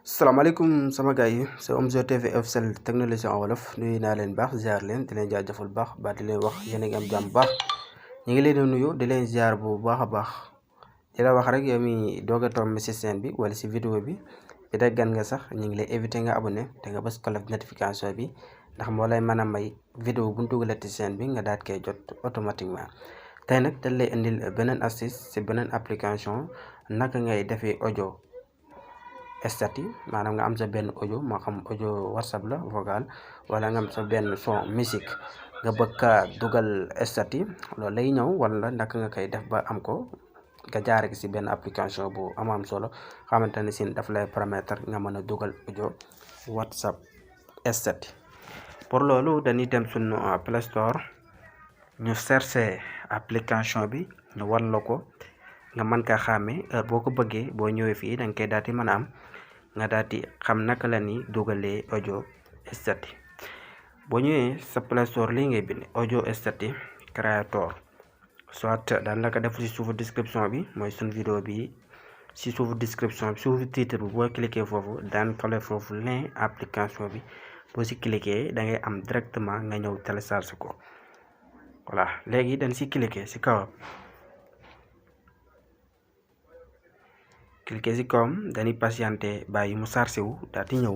salaamaaleykum sama gars yi c'est Omzo TV officiel technologie en wolof nuyu naa leen baax ziar leen di leen jaajëfal baax ba di leen wax yéen a ngi am jàmm baax ñu ngi leen di nuyu di leen ziar bu baax a baax di la wax rek yow mi doog a tombé si chaîne bi wala si vidéo bi bi da gan nga sax ñu ngi lay éviter nga abonné te nga bës cloche notification bi ndax moo lay mën a may vidéo bu ñu dugalati chaîne bi nga daat koy jot automatiquement tey nag dañ lay indil beneen astuce si beneen application naka ngay defee audio statut maanaam nga am sa benn audio moo xam audio whatsapp la vocal wala nga am sa benn son musique nga bëgg kaa dugal statut loolu lay ñëw wala naka nga koy def ba am ko nga jaare si benn application bu am solo xamante ne si daf lay permettre nga mën a dugal audio whatsapp statut pour loolu dañuy dem suñu Play Store ñu chercher application bi ñu wan la ko nga mën kaa xàmmee heure boo ko bëggee boo ñëwee fii da nga koy daal di mën a am nga daal di xam naka la ni dugalee audio statut boo ñëwee sa Play Store lii ngay bind audio statut créateur soit daan la ko def si suufu description bi mooy suñu vidéo bi si suufu description bi suufu titre bi boo cliquer foofu daan fale foofu lien application bi boo si cliquer da ngay am directement nga ñëw télécharge ko voilà léegi dañ si cliquer si kawam cliquer si kawam dañuy patienté bàyyi mu chargé wu daal di ñëw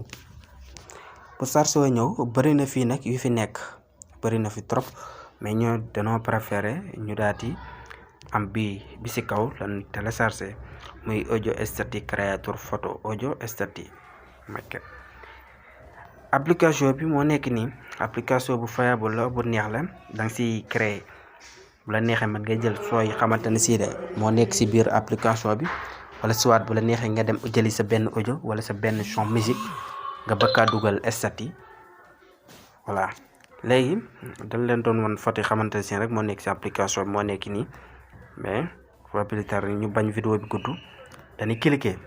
bu chargé wu ñëw bëri na fii nag yu fi nekk bëri na fi trop mais ñoo dañoo préféré ñu daal di am bi si kaw lan téléchargé muy audio statut créateur photo audio statut maquette application bi moo nekk nii application bu fiable la bu neex la da nga siy créer bu la neexee man ngay jël sooy xamante ne sii de moo nekk si biir application bi wala soit bu la neexee nga dem jëli sa benn audio wala sa benn son musique nga bëgg kaa dugal statut voilà léegi dañ leen doon wan photo yi xamante ne si rek moo nekk si application bi moo nekk nii mais probabilité ñu bañ vidéo bi gudd dañuy cliquer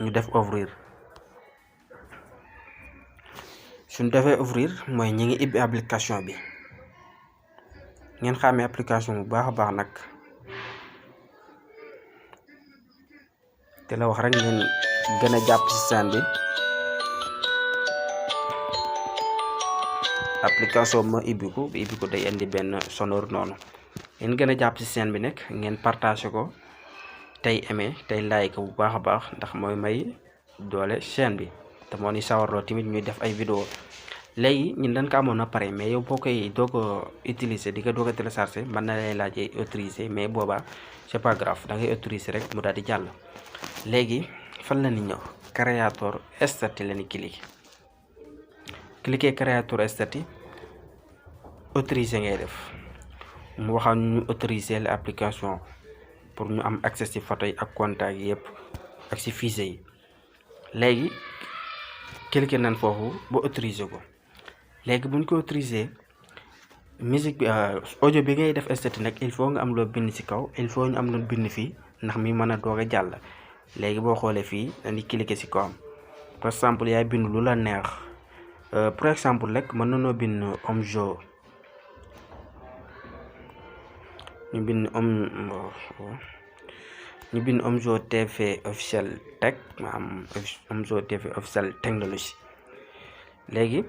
ñu def ouvrir suñ defee ouvrir mooy ñi ngi ibbi application bi ngeen xàmmee application bu baax a baax nag te la wax rek ngeen gën a jàpp ci chaîne bi application ma ibbi ko day indi benn sonore noonu ngeen gën a jàpp ci chaîne bi nag ngeen partagé ko tey aimé tey like bu baax a baax ndax mooy may doole chaîne bi te moo ni sawarloo tamit ñuy def ay vidéo léegi ñun dañ ko amoon a pare mais yow boo koy doo ko utiliser di ko doog a télécharger mën na lay laajee autoriser mais boobaa c'est pas grave da ngay autoriser rek mu daal di jàll léegi fan la ni ñëw créateur statut la ni cliquer créateur statut autoriser ngay def mu waxal ñu autoriser la application pour ñu am accès ci photo yi ak contact yi yëpp ak ci fichier yi léegi cliquer nañ foofu ba autoriser ko léegi buñ ko autoriser musique bi audio bi ngay def statut nag il faut nga am loo bind ci kaw il faut ñu am loo bind fii ndax mi mën a doog a jàll léegi boo xoolee fii dañuy cliquer ci kawam par exemple yaay bind lu la neex par exemple rek mën nañoo bind Omzo ñu bind Omzo TV officiel tech maanaam Omzo TV officiel technologie léegi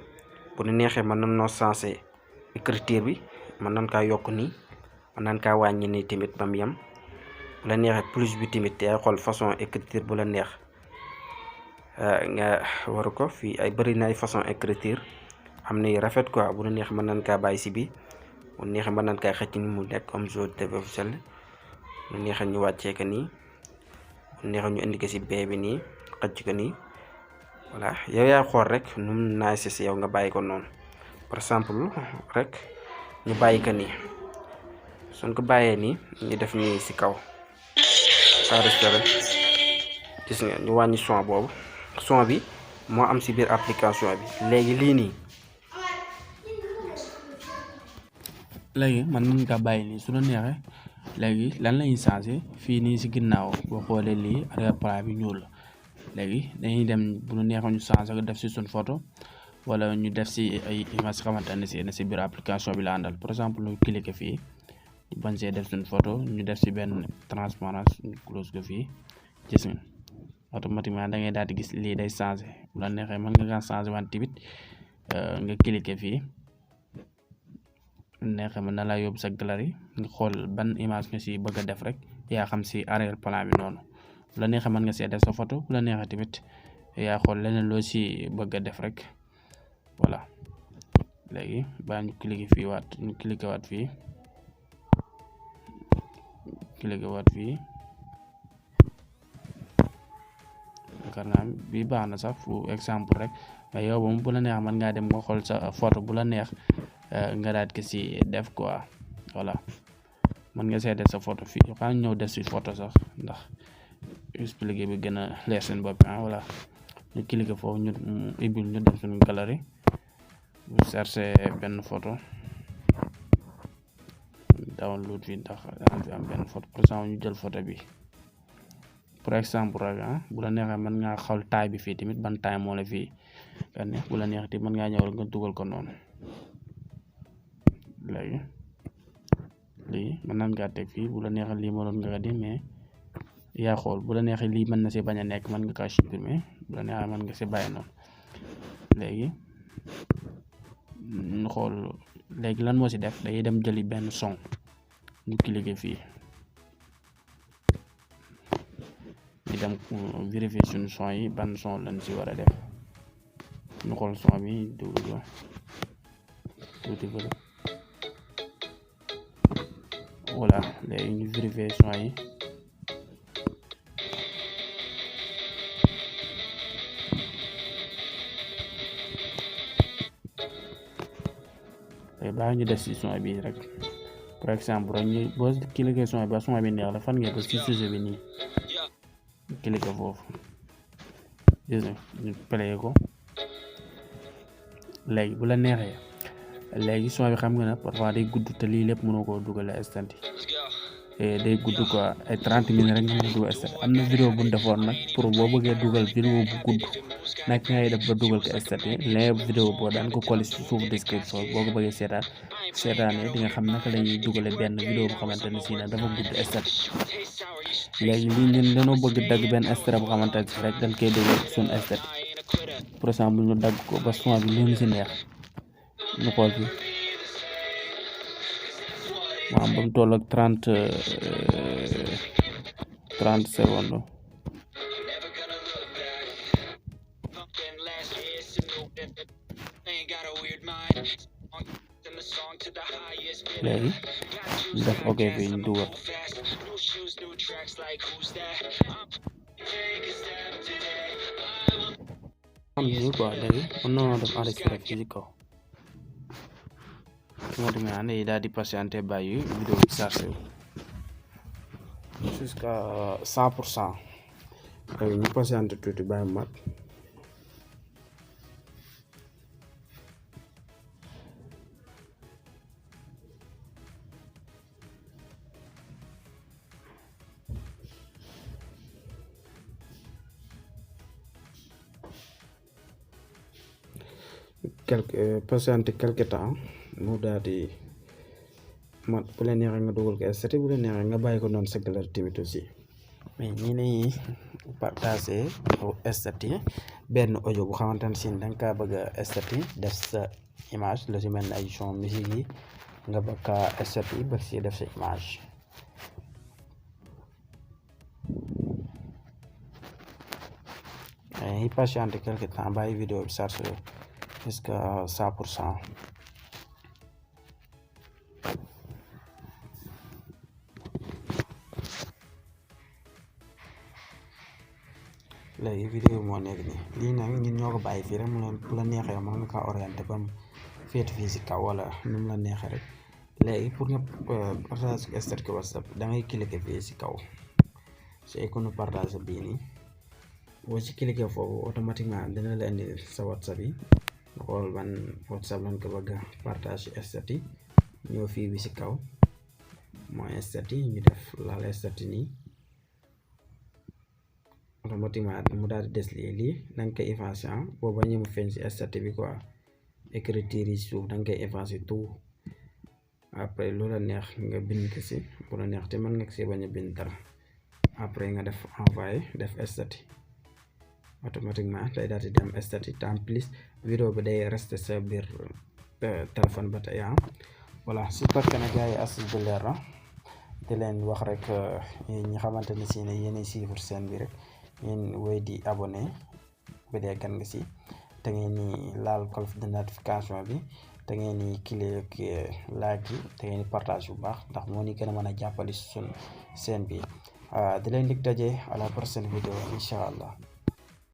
bu ñu neexee mën nañoo changer écriture bi mën nañ kaa yokk nii mën nañ kaa wàññi nii tamit ba mu yem bu la neexee plus bi tamit yaay xool façon écriture bu la neex nga waru ko fii ay bëri na ay façon écriture am na yu rafet quoi bu la neex mën nañ kaa bàyyi si bi bu neexee mën nañ kaa xëcc ni mu nekk Omzo TV officiel bu neexee ñu wàccee ko nii bu neexee ñu indi ko si bee bi nii xëcc ko nii voilà yow yaa xool rek nu mu naay si yow nga bàyyi ko noonu par exemple rek ñu bàyyi ko nii suñ ko bàyyee nii ñu def nii si kaw enregistré gis nga ñu wàññi son boobu son bi moo am si biir application bi léegi lii nii léegi man mën nga bàyyi nii su la neexee léegi lan lañuy changé fii nii si ginnaaw boo xoolee lii arrière-plan bi ñuul la léegi dañuy dem bu ñu neexee ñu changé ko def si suñ photo wala ñu def si ay image xamante ne si biir application bi la àndal par exemple ñu cliquer fii ñu bañ see def suñ photo ñu def si benn transparence ñu close ko fii gis nga automatiquement da ngay daal di gis lii day changé bu la neexee mën nga changé waan tamit nga cliquer fii neexee mën na laa yóbbu sa galerie nga xool ban image nga si bëgg a def rek yaa xam si arrière plan bi noonu bu la neexee mën nga see def sa photo bu la neexee tamit yaa xool leneen loo si bëgg a def rek voilà léegi baa ñu cliquer fii waat ñu cliquer waat fii yaakaar naa bi baax na sax fu exemple rek mais yow moom bu la neex mën ngaa dem nga xool sa photo bu la neex nga daat ko si def quoi voilà mën nga see def sa photo fii xanaa ñëw def si photo sax ndax expliquer bi gën a leer seen bopp voilà ñu cliquer foofu ñu ibil ñu dem suñu galerie bu chercher benn photo download fii ndax daan fi am benn photo par exemple ñu jël photo bi par exemple rek bu la neexee mën ngaa xool taille bi fii tamit ban taille moo la fii neex bu la neex tamit mën ngaa ñëw rek nga dugal ko noonu léegi lii mën nañ ngaa teg fii bu la neexee lii mënoon nga ko di mais yaa xool bu la neexee lii mën na si bañ a nekk mën nga kaa supprimer bu la neexee mën nga si bàyyi noonu léegi ñu xool léegi lan moo si def day dem jëli benn son ñu cliquer fii ñu dem vérifier suñu son yi ban son lañ si war a def ñu xool son bi dugal tuuti bëri voilà léegi ñu vérifier son yi baa ñu def si son bi rek par exemple rek ñu boo cliquer son bi ba son bi neex la fan ngeen ko si sujet bi nii cliquer foofu gis nga ñu play ko léegi bu la neexee léegi son bi xam nga ne parfois day gudd te lii lépp mënoo koo dugal instant yi day gudd quoi ay 30 minutes rek nga mën a dugal instant am na vidéo bu ñu defoon nag pour boo bëggee dugal vidéo bu gudd nag ngay def ba dugal ko instant yi lien vidéo boo daan ko coller ci suuf description boo ko bëggee seetaanee di nga xam naka la ñuy dugale benn vidéo bu xamante ne si ne dafa gudd instant léegi lii ñun dañoo bëgg dagg benn extrait bu xamante ne si rek dañ koy dugal suñu instant par exemple ñu dagg ko ba son bi lu ñu si neex ñu xool fi maanaam ba mu toll ak 30 secondes léegi ñu def ok fii ñu dugal am ni quoi léegi mën na def enregistré fii ci kaw moo tax ma ne daal di patienter bàyyi vidéo bi chargé jusqu'à 100%. léegi ñu patienter tuuti bàyyi mat quelque temps mu daal di mat bu la neexee nga dugal ko statut bu la neexee nga bàyyi ko noonu sa galerie tamit aussi mais ñi nañuy partagé statut benn audio bu xamante ne si da nga kaa bëgg a statut def sa image la si mel ne ay son musique yi nga bëgg kaa statut bëgg si def sa image yi patienter quelque temps bàyyi vidéo bi chargé jusqu'à 100%. léegi vidéo moo nekk nii lii nag ñun ñoo ko bàyyi fii rek mu leen bu la neexee mën nga kaa orienté ba mu féete fii si kaw wala nu mu la neexee rek léegi pour nga partage statut WhatsApp da ngay cliquer fii si kaw si icône partage bii nii boo ci cliquer foofu automatiquement dina la indi sa WhatsApp yi xool ban WhatsApp lañ ko bëgg a partage statut ñëw fii bi si kaw mooy statut ñu def laal statut nii automatiquement mu daal di des lii da nga koy effacer booba ñu mu feeñ si statut bi quoi écriture yi suuf da nga koy effacer tout après lu la neex nga bind ko si bu la neex te mën nga si bañ a bind dara après nga def envoyer def statut automatiquement day daal di dem statique en plus vidéo bi day rester sa biir téléphone ba tey voilà si que nag gars yi astuce bi leer na di leen wax rek yéen ñi xamante ne si ne yéenay suivre seen bi rek yéen woy di abonné bu dee gan nga si te ngeen ni laal cloche de notification bi te ngeen ni click like yi te ngeen ni partage bu baax ndax moo ni gën a mën a jàppale suñ seen bi di leen dig daje à la prochaine vidéo incha allah.